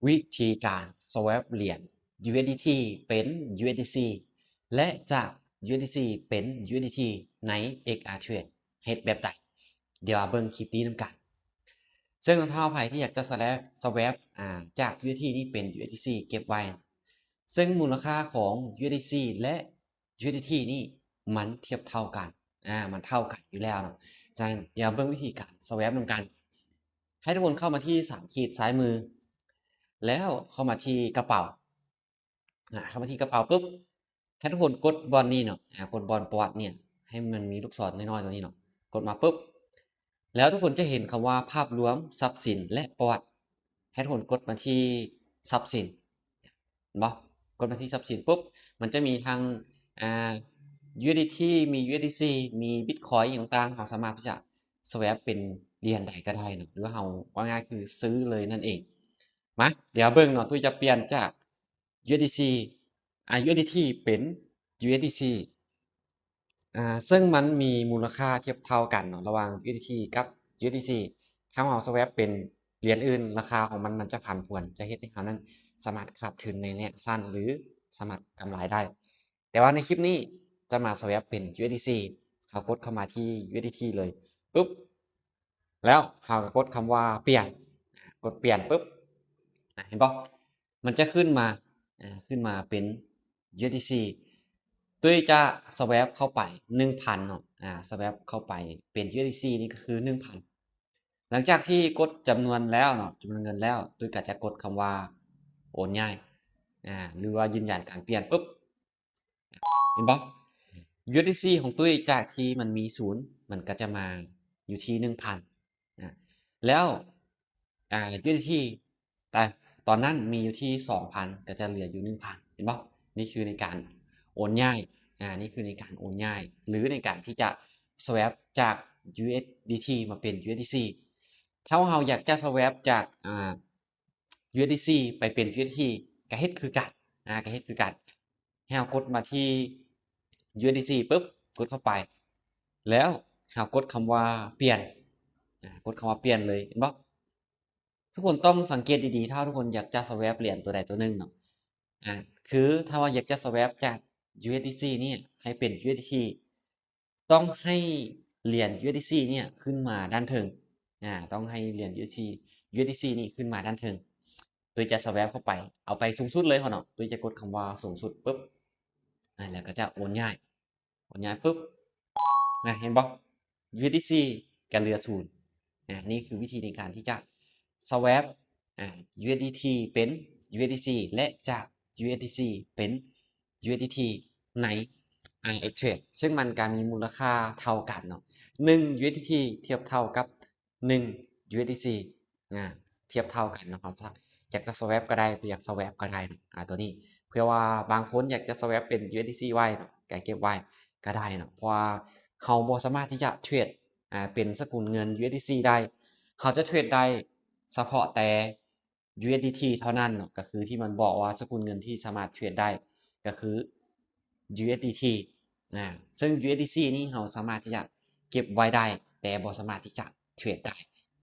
ວິທີການ swap ຫຼຽນ USDT ເປັນ USDC ແລະ ຈາກ USDC ເປັນ USDT ໃນ XRTrade ເຮັດແບບໃດ? ດຽວມາເບິ່ງຄລິບນີ້ນຳກັນ. ເຊິ່ງຖ້າໃຜທີ່ຢາກຈະ swap swap ອາ ຈາກ USDT ນີ້ເປັນ USDC ເກັບໄວ້, ເຊິ່ງມູນລະຄ່າຂອງ USDC ແລະ USDT ນີ້ມັນທຽບເທົ່າກັນ ອາ ມັນເທົ່າກັນຢູ່ແລ້ວເນາະ. ສະນັ້ນ ດຽວເບິ່ງວິທີການ swap ນຳກັນ. ໃຫ້ທຸກຄົນເຂົ້າມາທີ່ສາມຂີດຊ້າຍມື ແລ້ວເຂົ້າມາທີ່ກະເປົາ ອາ ເຂົ້າມາທີ່ກະເປົາປຶບ ໃຫ້ທຸກຄົນກົດບ່ອນນີ້ເນາະ ອາ ກົດບ່ອນປອດເນຍ ໃຫ້ມັນມີລູກສອນນ້ອຍໆຕົວນີ້ເນາະ ກົດມາປຶບ ແລ້ວທຸກຄົນຈະເຫັນຄຳວ່າພາບລວມຊັບສິນ ແລະ ປອດ. ໃຫ້ທຸກຄົນກົດມາທີ່ຊັບສິນ ເຫັນບໍ່? ກົດມາທີ່ຊັບສິນປຶບ ມັນຈະມີທັງ ອາ USDT ມີ USDC ມີ Bitcoin ອີ່ຫຍັງຕ່າງໆ ເຮົາສາມາດທີ່ຈະ swap ເປັນຫຼຽນໃດກໍໄດ້ເນາະ ຫຼືວ່າເຮົາ ເວົ້າງ່າຍຄືຊື້ເລີຍນັ້ນເອງ. ມາ ດຽວເບິ່ງເນາະ ຕຸ້ຍຈະປ່ຽນຈາກ USDC ອາ USDT ເປັນ USDC ອາ ເຊິ່ງມັນມີມູນລະຄ່າທຽບເທົ່າກັນເນາະ ລະຫວ່າງ USDT ກັບ USDC. ຖ້າເຮົາ swap ເປັນຫຼຽນອື່ນ ລາຄາຂອງມັນ ມັນຈະຜັນຜວນ ຈະເຮັດໃຫ້ເຮົານັ້ນສາມາດຂາດທຶນໃນໄລຍະສັ້ນ ຫຼື ສາມາດກຳໄລໄດ້. ແຕ່ວ່າໃນຄລິບນີ້ຈະມາ swap ເປັນ USDC. ເຮົາກົດເຂົ້າມາທີ່ USDT ເລີຍ ປຶບ ແລ້ວເຮົາກໍກົດຄຳວ່າປ່ຽນ ກົດປ່ຽນປຶບ ອາ ເຫັນບໍ່? ມັນຈະຂຶ້ນມາ ອາ ຂຶ້ນມາເປັນ USDC. ຕຸ້ຍຈະ swap ເຂົ້າໄປ ໜຶ່ງພັນ ເນາະ ອາ swap ເຂົ້າໄປເປັນ USDC ນີ້ກໍຄື ໜຶ່ງພັນ. ຫຼັງຈາກທີ່ກົດຈຳນວນແລ້ວເນາະ ຈຳນວນເງິນແລ້ວ ຕຸ້ຍກໍຈະກົດຄຳວ່າໂອນຍ້າຍ ອາ ຫຼືວ່າຢືນຢັນການປ່ຽນປຶບ ເຫັນບໍ່? USDC ຂອງຕຸ້ຍຈາກທີ່ມັນມີສູນ ມັນກໍຈະມາຢູ່ທີ່ ໜຶ່ງພັນ ອາ ແລ້ວ ອາ USDT ແຕ່ຕອນນັ້ນມີຢູ່ທີ່ ສອງພັນ ກໍຈະເຫຼືອຢູ່ ໜຶ່ງພັນ ເຫັນບໍ່? ນີ້ຄືໃນການໂອນຍ້າຍ ອາ ນີ້ຄືໃນການໂອນຍ້າຍ ຫຼືໃນການທີ່ຈະ swap ຈາກ USDT ມາເປັນ USDC. ຖ້າເຮົາຢາກຈະ swap ຈາກ ອາ USDC ໄປເປັນ USDT ກໍເຮັດຄືກັນ ອາ ກໍເຮັດຄືກັນ. ໃຫ້ເຮົາກົດມາທີ່ USDC ປຶບ ກົດເຂົ້າໄປ ແລ້ວເຮົາກົດຄຳວ່າປ່ຽນ ອາ ກົດຄຳວ່າປ່ຽນເລີຍ ເຫັນບໍ່? ທຸກຄົນຕ້ອງສັງເກດດີໆ ຖ້າທຸກຄົນຢາກຈະ swap ຫຼຽນຕົວໃດຕົວໜຶ່ງເນາະ ອາ ຄືຖ້າວ່າຢາກຈະ swap ຈາກ USDC ນີ້ໃຫ້ເປັນ USDT ຕ້ອງໃຫ້ຫຼຽນ USDC ເນຍຂຶ້ນມາດ້ານເທິງ ອາ ຕ້ອງໃຫ້ຫຼຽນ USDC USDC ນີ້ຂຶ້ນມາດ້ານເທິງ. ໂດຍຈະ swap ເຂົ້າໄປ ເອົາໄປສູງສຸດເລີຍເນາະ ໂດຍຈະກົດຄຳວ່າສູງສຸດປຶບ ອາ ແລ້ວກໍຈະໂອນຍ້າຍ ໂອນຍ້າຍປຶບ ນະ ເຫັນບໍ່? USDC ກໍເຫຼືອສູນ. ອາ ນີ້ຄືວິທີໃນການທີ່ຈະ swap ອາ USDT ເປັນ USDC ແລະ ຈາກ USDC ເປັນ USDT ໃນ IXTrade ເຊິ່ງມັນກໍມີມູນລະຄ່າເທົ່າກັນເນາະ ໜຶ່ງ USDT ທຽບເທົ່າກັບ ໜຶ່ງ USDC ນະ ທຽບເທົ່າກັນເນາະ. ເຮົາຢາກຈະ swap ກໍໄດ້ ບໍ່ຢາກ swap ກໍໄດ້ເນາະ ອາ ຕົວນີ້ ເພື່ອວ່າບາງຄົນຢາກຈະ swap ເປັນ USDC ໄວ້ເນາະ ກໍເກັບໄວ້ກໍໄດ້ເນາະ ເພາະວ່າເຮົາບໍ່ສາມາດທີ່ຈະເທຣດ ອາ ເປັນສະກຸນເງິນ USDC ໄດ້. ເຮົາຈະເທຣດໄດ້ສະເພາະແຕ່ USDT ເທົ່ານັ້ນເນາະ ກໍຄືທີ່ມັນບອກວ່າສະກຸນເງິນທີ່ສາມາດເທຣດໄດ້ກໍຄື USDT ນະ ເຊິ່ງ USDC ນີ້ເຮົາສາມາດທີ່ຈະເກັບໄວ້ໄດ້ ແຕ່ບໍ່ສາມາດທີ່ຈະເທຣດໄດ້